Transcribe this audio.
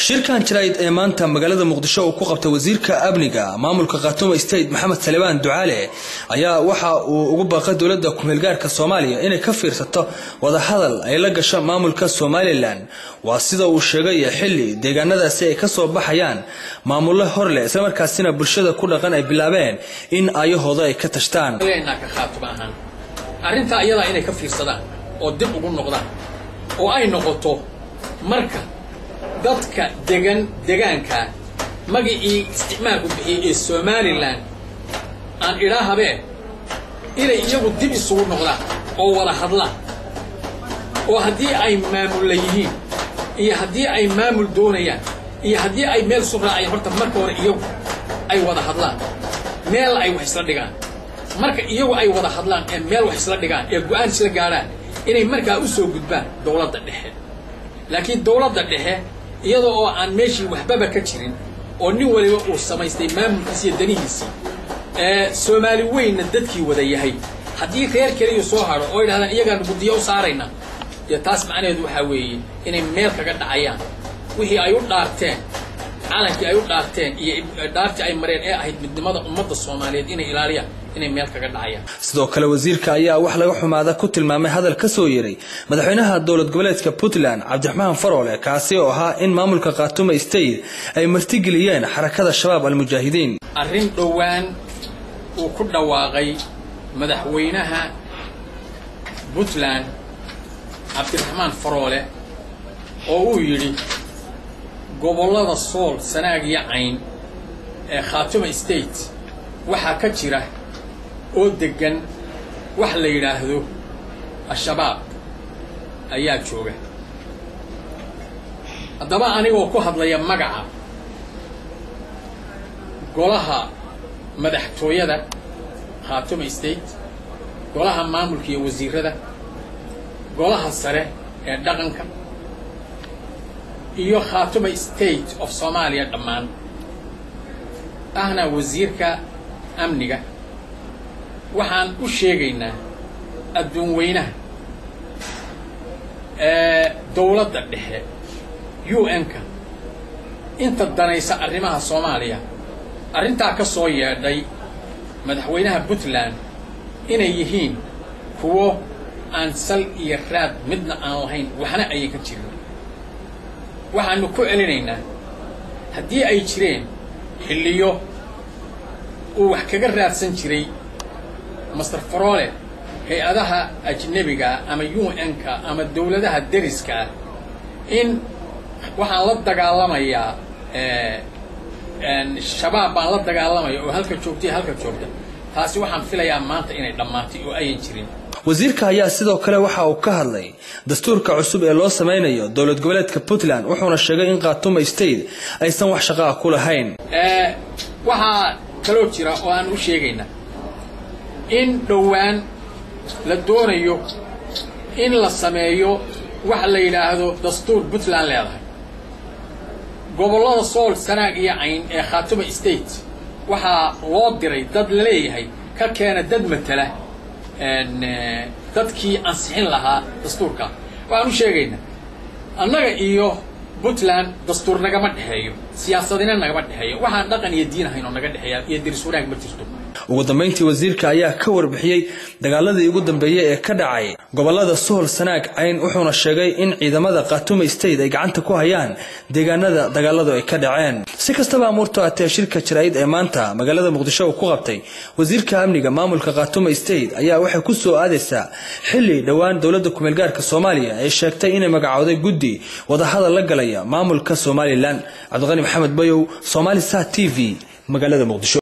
Shirkan jaraa'id ee maanta magaalada Muqdisho uu ku qabtay wasiirka amniga maamulka Khaatumo State Maxamed Salebaan Ducaale ayaa waxa uu ugu baaqay dowladda ku-meelgaarka Soomaaliya inay ka fiirsato wadahadal ay la gasho maamulka Somaliland. Waa sida uu sheegay xilli deegaanadaasi ay ka soo baxayaan maamullo hor leh, isla markaasina bulshada ku dhaqan ay bilaabeen in ayahooda ay ka tashtaan. Arrintaa iyadaa inay ka fiirsadaan oo dib ugu noqdaan oo ay noqoto marka dadka degan degaanka magacii isticmaalku bixiyey ee Somaliland aan idhaa habeen inay iyagu dib isugu noqdaan oo wada hadlaan, oo haddii ay maamulla yihiin iyo haddii ay maamul doonayaan iyo haddii ay meel isu raacayaan, horta marka hore iyagu ay wada hadlaan, meel ay wax isla dhigaan. Marka iyagu ay wada hadlaan ee meel wax isla dhigaan ee go'aan isla gaadhaan, inay markaa u soo gudbaan dowladda dhexe. Laakiin dowladda dhexe iyada oo aan meeshii waxbaba ka jirin oo nin waliba uu samaystay maamulkiisi iyo danihiisii, ee Soomaali weynna dadkii wada yahay, haddii reer keliya soo hadho oo yidhahdaan iyagaanu guddiyo u saarayna, dee taas macnaheedu waxaa weeye inay meel kaga dhacayaan wixii ay u dhaarteen, calankii ay u dhaarteen iyo dhaartii ay mareen ee ahayd midnimada ummadda Soomaaliyeed inay ilaaliyaan, inay meel kaga dhacayaan. Sidoo kale wasiirka ayaa wax laga xumaada ku tilmaamay hadal ka soo yeeray madaxweynaha dowlad goboleedka Puntland Cabdiraxmaan Faroole, kaasi oo ahaa in maamulka Khaatumo State ay martigeliyeen xarakada Shabaab al-Mujaahidiin. Arrin dhowaan uu ku dhawaaqay madaxweynaha Puntland Cabdiraxmaan Faroole oo uu yidhi gobollada Sool, Sanaag iyo Cayn ee Khaatumo State waxaa ka jira oo deggan wax la yidhaahdo Al-Shabaab ayaa jooga. Haddaba anigoo ku hadlaya magaca golaha madaxtooyada Khaatumo State, golaha maamulka iyo wasiirada, golaha sare ee dhaqanka iyo Khaatumo State of Soomaaliya dhammaan, ahna wasiirka amniga, waxaan u sheegaynaa adduun weynaha ee dowladda dhexe, UN-ka, inta danaysa arrimaha Soomaaliya, arrintaa ka soo yeedhay madaxweynaha Puntland inay yihiin kuwo aan sal iyo raad midna aan lahayn, waxna ayan ka jirin. Waxaanu ku celinaynaa, haddii ay jireen xilliyo uu wax kaga raadsan jiray Master Faroole hay-adaha ajnebiga ama UN-ka ama dowladaha deriska ah in waxaan la dagaalamayaa Shabaab baan la dagaalamaya oo halka joogtay halka joogta, taasi waxaan filayaa maanta inay dhammaatay oo ayan jirin. Wasiirka ayaa sidoo kale waxa uu ka hadlay dastuurka cusub ee loo sameynayo dowlad goboleedka Puntland, wuxuuna sheegay in Khaatumo State aysan wax shaqaa ku lahayn. Waxaa kaloo jira oo aan u sheegaynaa in dhowaan la doonayo in la sameeyo wax la yidhaahdo dastuur Puntland leedahay. Gobollada Sool, Sanaag iyo Cayn ee Khaatumo State waxaa loo diray dad la leeyahay ka keena dad matala dadkii ansixin lahaa dastuurka. Waxaan u sheegaynaa annaga iyo Puntland dastuur nagama dhexeeyo, siyaasadina nagama dhexeeyo, waxaan dhaqan iyo diin ahayn oo naga dhexeeya iyo deris wanaag ma jirto. Ugu dambeyntii wasiirka ayaa ka warbixiyey dagaaladii ugu dambeeyey ee ka dhacay gobolada Sool, Sanaag, Cayn, wuxuuna sheegay in ciidamada Khaatumo State ay gacanta ku hayaan deegaanada dagaaladu ay ka dhaceen. Si kastaba amuurto atee, shirka jaraa'id ee maanta magaalada Muqdisho uu ku qabtay wasiirka amniga maamulka Khaatumo State ayaa waxay ku soo aadaysaa xilli dhowaan dowladda ku-meelgaarka Soomaaliya ay sheegtay inay magacowday guddi wadahadal la galaya maamulka Somaliland. Cabdiqani Maxamed Bayow, Somali Sat TV, magaalada Muqdisho.